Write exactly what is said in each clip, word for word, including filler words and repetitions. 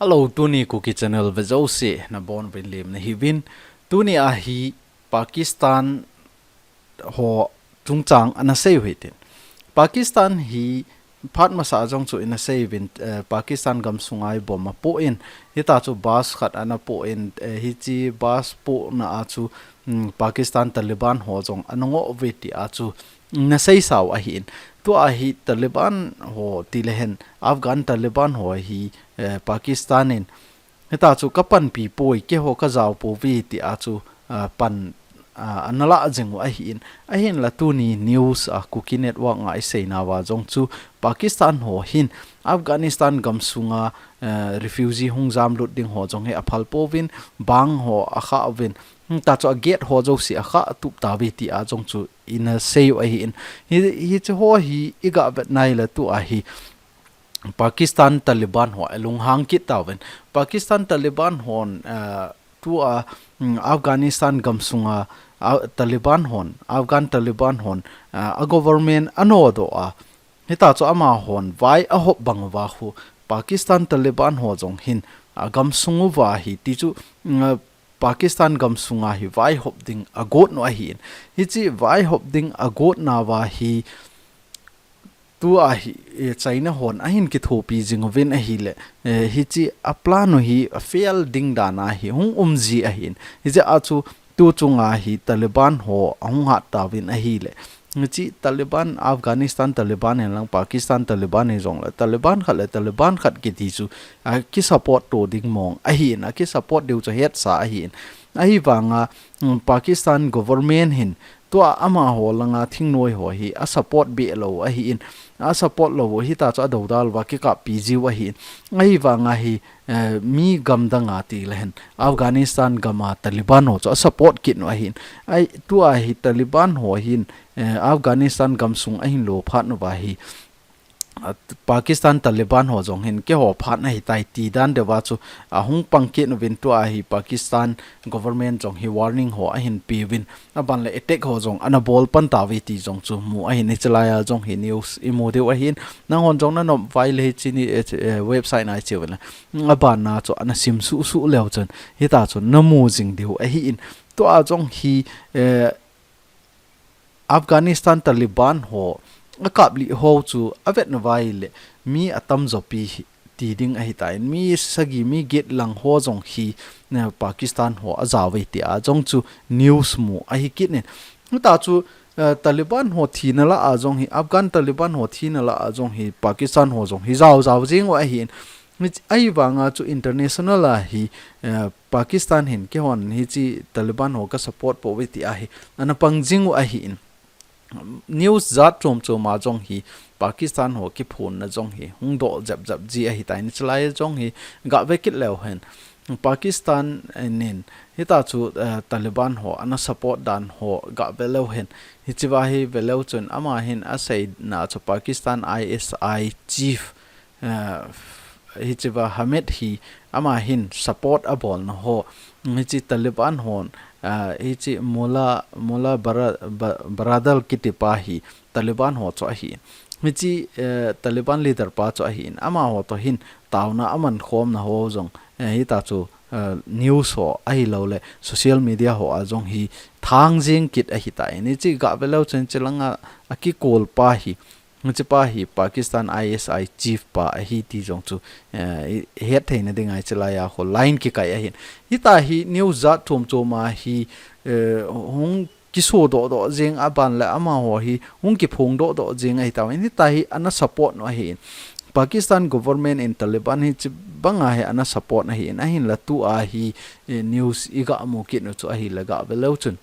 Hello, tuni Kuki Channel vejouse nabonuvin lemna hiuvin. Tuni a hi Pakistan ho chungchang ana seiu hitin. Pakistan hi phat masa jong chu ina seiuvin, eh, Pakistan gamsunga hi bomb apoh in, hita chu bus khat ana poh in, eh, hiche bus pohna a chu, mm, Pakistan Taliban ho jong ana ngoh uve tia chu na seisau ahin. Tua hi Taliban ho tilehen, Afghan Taliban ho hi, eh, Pakistan in, hita chu kapanpi poi, keiho kajao pouve tia chu, ah, pan, ah, ana lah jing u ahin. Ahinla tuni news a Kuki Network nga iseinauva jong chu Pakistan ho hin Afghanistan gamsunga, eh, refugee hung jamlut ding ho jong hi aphal pouvin, bang ho akha uvin. Hita chu a gate ho jouse akha tup tauve tia jong chu ina seiu ahin. Hi, hiche ho hi iga vetna hile tua hi Pakistan Taliban ho alunghang kit tauvin. Pakistan Taliban hon, ah, tua, mm, Afghanistan gamsunga, ah, Taliban hon, Afghan Taliban hon, ah, a government anodoh a. Hita chu amahon vai ahop bang uva khu Pakistan Taliban ho jong hin agamsung uva hi ti chu, mm, Pakistan gamsunga hi vaihop ding agot u ahin. Hiche vaihop ding agotnauva hi tua hi, eh, China hon ahin kithopi jing uvin ahile, eh, hiche a plan u hi a fail ding dan a hi hung umji ahin. Hijeh a chu tu chunga hi Taliban ho ahung hat tauvin ahile. Hiche Taliban, Afghanistan Taliban hihen lang Pakistan Taliban hijongle, Taliban khat le Taliban khat kiti chu, ah, kisupport to ding mong ahin, akisupport diu chu hetsa ahin. Ahivanga, mm, Pakistan government hin tua amaho langa thingnoi ho hi asupport beh lou ahin, asupport lou u hita chu adoudal uva kikappi jiu ahin. Ahivanga hi, eh, mi gamdanga tilehen Afghanistan gama Taliban ho chu asupport kit u ahin. Ahi, tua hi Taliban ho hin, eh, Afghanistan gamsung ahin lo phat uva hi, ah, Pakistan Taliban ho jong hin keiho phat nahitai ti dan deuva chu ahung pang kit uvin tua hi Pakistan government jong hi warning ho ahin peuvin, abanle attack ho jong ana bol pan tauve ti jong chu mu ahin, hichelai a jong hi news imu diu ahin. Nanghon jong nanom uva ahile hiche ni, eh, eh, website na iche uvin le, aban na chu ana sim suh suh leu chun hita chu namu jing diu ahin. Tua jong hi, eh, Afghanistan Taliban ho akaplih ho chu avet nauva ahile mi atamjo pi hi ti ding ahitan, mi sagi mi get lang ho jong hi, eh, Pakistan ho ajao uve tia jong chu news mu ahi kit in. Hita chu, eh, Taliban ho thina lah a jong hi, Afghan Taliban ho thina lah a jong hi Pakistan ho jong hi jao jao jing u ahin. Ahivanga chu international a hi, eh, Pakistan hin keihon hiche Taliban ho kasupport pouve tia hi ana pang jing u ahin. News jat chom chom a jong hi Pakistan ho kiphonna jong hi hung doh jep jep ji ahitan, hichelai a jong hi gave kit leu hen. Pakistan nin hita chu, eh, Taliban ho ana support dan ho gave leu hen. Hichea hi ve leu chun ama hin aseina chu Pakistan I S I chief, eh, hichea Hamid hi ama hin support abolna ho. Hiche Taliban hon, eh, hiche Mullah, Mullah Bara-, Ba-, Baradar kiti pa hi Taliban ho chu ahi. Hiche, eh, Taliban leader pa chu ahin. Amaho to hin taona aman khomna ho jong, eh, hita chu, eh, news ho ahilouleh social media ho a jong hi thang jing kit ahitan. Hiche gave leu chun hiche langa akikol pa hi, hiche pa hi Pakistan I S I chief pa ahi ti jong chu, eh, i, het theina dinga hichelai a ho line kikai ahin. Hita hi news jat chom chom a hi, eh, hung kiso doh doh jing, abanle amaho hi hung kiphong doh doh jing ahitan. Hita hi ana support u ahin. Pakistan government in Taliban hiche banga hi ana support u ahin. Ahinla tua hi, eh, news iga mu kit u chu ahile gave leu chun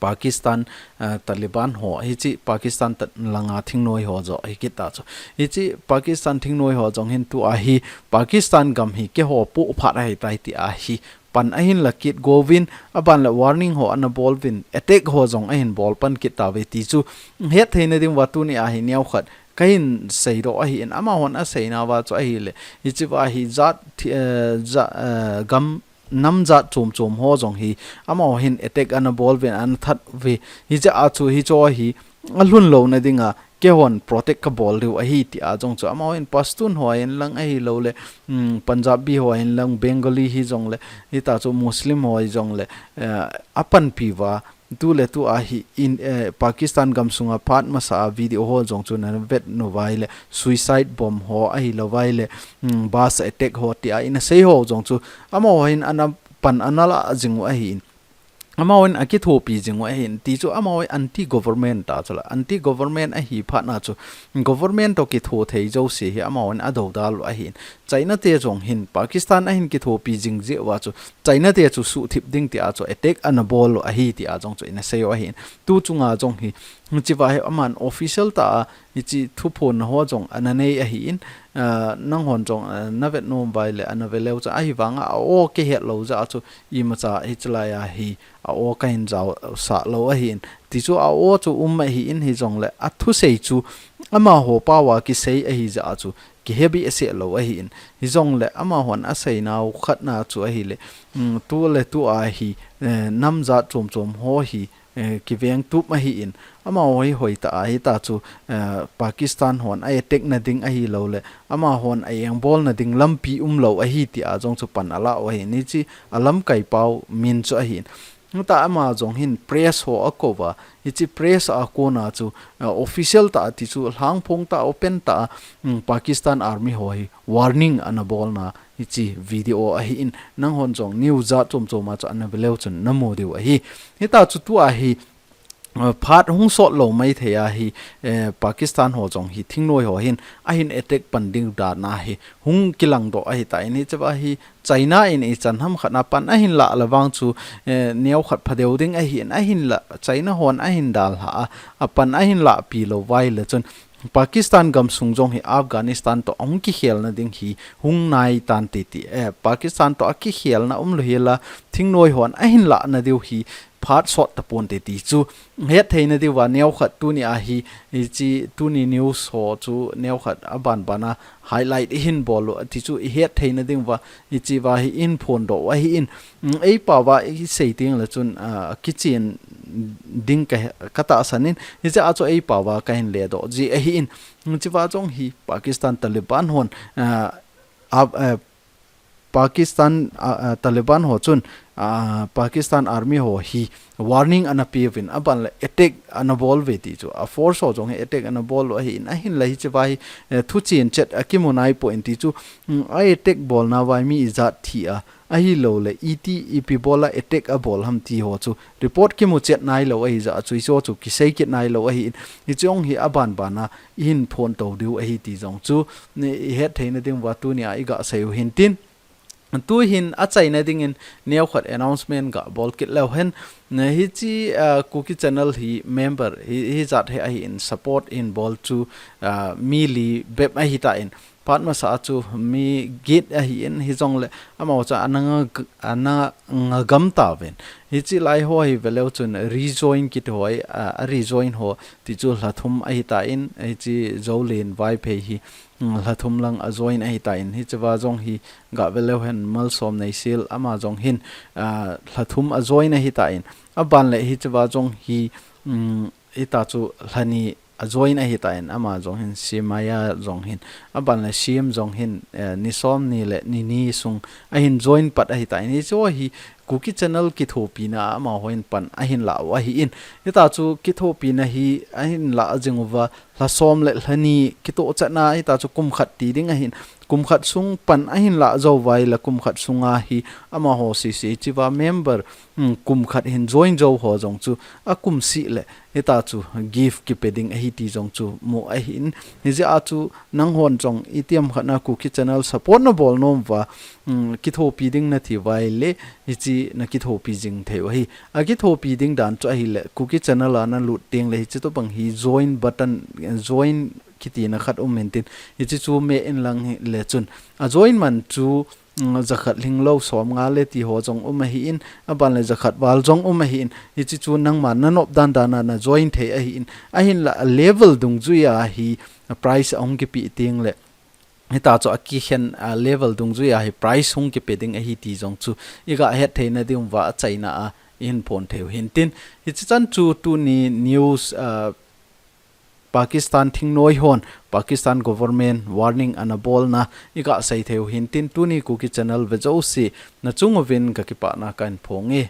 Pakistan, eh, Taliban ho, hiche Pakistan ta-, langa thingnoi ho jo hi kit ta chu. Hiche Pakistan thingnoi ho jong hin tua hi Pakistan gam hi keiho poh phat ahitai tia hi pan ahin la kit gouvin, abanle warning ho ana bol uvin, attack ho jong ahin bol pan kit tauve ti chu het theina diuva tuni a hi neokhat kahin seidoh ahin, amahon aseinauva chu ahile, hichea hi jat thi-, eh, ja-, eh, gam nam jat chom chom ho jong hi amaho hin attack ana bol uvin ana that uve, hichea chu hicheho hi alhun louna dinga keihon protect kabol diu ahi tia jong chu. Amahon Pashtun ho ahin lang ahilouleh, um, Punjabi ho ahin lang, Bengali hijongleh, hitachu Muslim ho hijongleh, eh, apanpi uva, tuletu ahi in, eh, Pakistan gamsunga phat masa a video ho jong chu navet nauva ahileh, suicide bomb ho ahilouva ahileh, um, bus attack ho tia ina sei ho jong chu, amahon ana pan ana la jing u ahin. Amahon akithopi jing u ahin, tichu amahon anti government tah chu la, anti government ahi phat na chu, government toh kitho thei jouse hi amahon adoudal u ahin. China te jong hin, Pakistan ahin kithopi jing jeh uva chu, China te chu suhthip ding tia chu attack ana bol u ahi tia jong chu ina sei u ahin. Tu chunga jong hi, hiche va hi aman official tah a, hiche thuphon na ho jong ana nei ahin, ah, nanghon jong, ah, navet nom uva ahileh, ana ve leu chun, ahivanga a-o kihet lou jeh a chu, imacha hiche lai a hi a-o kahin jaosah lou ahin. Tichu a-o chu um ahin hijongleh, athusei chu amaho pao a kisei ahi jeh a chu, kihe behseh lou ahin. Hijongleh amahon asei nau khat na chu ahileh, um, tuletu a hi, eh, nam jat chom chom ho hi, eh, kiveng tup ahin. Amaho hi hoitah a hitachu, eh, Pakistan hon a attack na ding ahilouleh, amahon a engbol na ding lampi umlou ahi tia jong chu pan ala u ahin. Hiche alamkai pau min chu ahin. Hita ama jong hin press ho akou uva, hiche press a kona chu, eh, official tah a tichu lhangphong tah a open tah a, um, Pakistan Army ho hi warning ana bolna hiche video ahin, nanghon jong news jat chom chom a chu ana ve leu chun namu diu ahi. Hitachu tua hi, eh, phat hung sot lou maithei a hi, eh, Pakistan ho jong hi thingnoi ho hin ahin attack pan ding dan a hi hung kilang doh ahitan, hiche va hi China in ichan ham khat na pan ahin lah leh vang chu, eh, neokhat phadeu ding ahin, ahinlah, China hon ahin dalha a, apan ahin lahpi lou uva ahileh chun, Pakistan gamsung jong hi Afghanistan toh ahung kikhelna ding hi hung nai tan titi, eh, Pakistan toh akikhelna umlou hela, thingnoi hon ahin lahna diu hi phat sot tapon titi chu, hetthei na diuva neokhat tuni a hi, hiche tuni news ho chu neokhat aban ban a highlight ihin bol u, tichu ihetthei na diuva, hiche va hi ihin phondoh u ahin, mm, eipao va isei tengleh chun, ah, kichen ding ka he-, katahsan in, hiche a chu eipao va kahin ledoh ji ahin, hiche va jong hi Pakistan Taliban hon, ah, ah, eh, Pakistan, ah, ah, Taliban ho chun, ah, Pakistan Army ho hi warning ana pe uvin, aban leh attack ana bol uve tichu. A force ho jong hi attack ana bol u ahin, ahinlah hiche va hi, eh, thuchen chet akimu naipon tichu, mm, a attack bolna uva mi ijat thi a, ahilouleh iti ipi bol a attack abol ham ti ho chu report kimu chet nailou ahi jeh a chu, hiche ho chu kisei kit nailou ahin, hiche jong hi aban ban a ihin phondoh diu ahi ti jong chu, ni ihetthei na diuva tuni a iga sei u hintin. Tuhin achaina dingin neokhat announcement gabol kit leu hen. Na hiche, ah, Kuki channel hi member, hi, hijat hi ahin support ihin bol chu, ah, mi li bep ahitan. Phat masa a chu mi get ahin, hijongleh amaho chu ana nga-, ana ngagam tauvin. Hiche lai ho hi ve leu chun rejoin kiti ho, ah, a rejoin ho tichu lha thum ahitan, hiche Zolen Vaiphei hi, mm, lha thum lang ajoin ahitan, hiche va jong hi ga ve leu hen Malsom Neisel ama jong hin, ah, lha thum ajoin ahitan. Aban leh hiche va jong hi, mm, hitachu lha ni ajoin ahitan, ama jong hin Simaya jong hin. Aban leh Sim jong hin, eh, ni som ni le ni ni sung ahin join pat ahitan. Hiche ho hi Kuki channel kithopina a amahon pan ahin lah u ahin. Hitachu kithopina hi ahin lah jing uva, lha som le lha ni kitoh chetna, hitachu kum khat ti ding ahin. Kum khat sung pan ahin lah jou uva ahileh kum khat sunga hi amaho sese hiche va member, mm, kum khat hin join jou ho jong chu akum seh leh hitachu gift kipe ding ahi ti jong chu mu ahin. Hijeh a chu nanghon jong itiham khat na Kuki channel support nabol nom uva, mm, kithopi ding nati uva ahileh, hiche nakithopi jing thei u ahi. Akithopi ding dan chu ahileh, Kuki channel a nalut tengleh hiche tobang hi join button, join kitina khat um intin, hiche chu me inlang hileh chun, ajoin man chu, mm, jakhat lhinglou som nga le ti ho jong um ahin, aban leh jakhat val jong um ahin, hiche chu nangman nanop dan dan a najoin thei ahin, ahinlah a level dungjuia hi prize ahung kipe tengleh, hitachu akikhen, a level dungjuia hi prize hung kipe ding ahi ti jong chu iga hetthei na diuva achaina a ihin phon thei u hintin. Hiche chan chu tuni news, ah, Pakistan thingnoi hon Pakistan government warning ana bolna iga sei thei u hintin tuni Kuki channel ve jouse nachung uvin kakipana kahin phong e.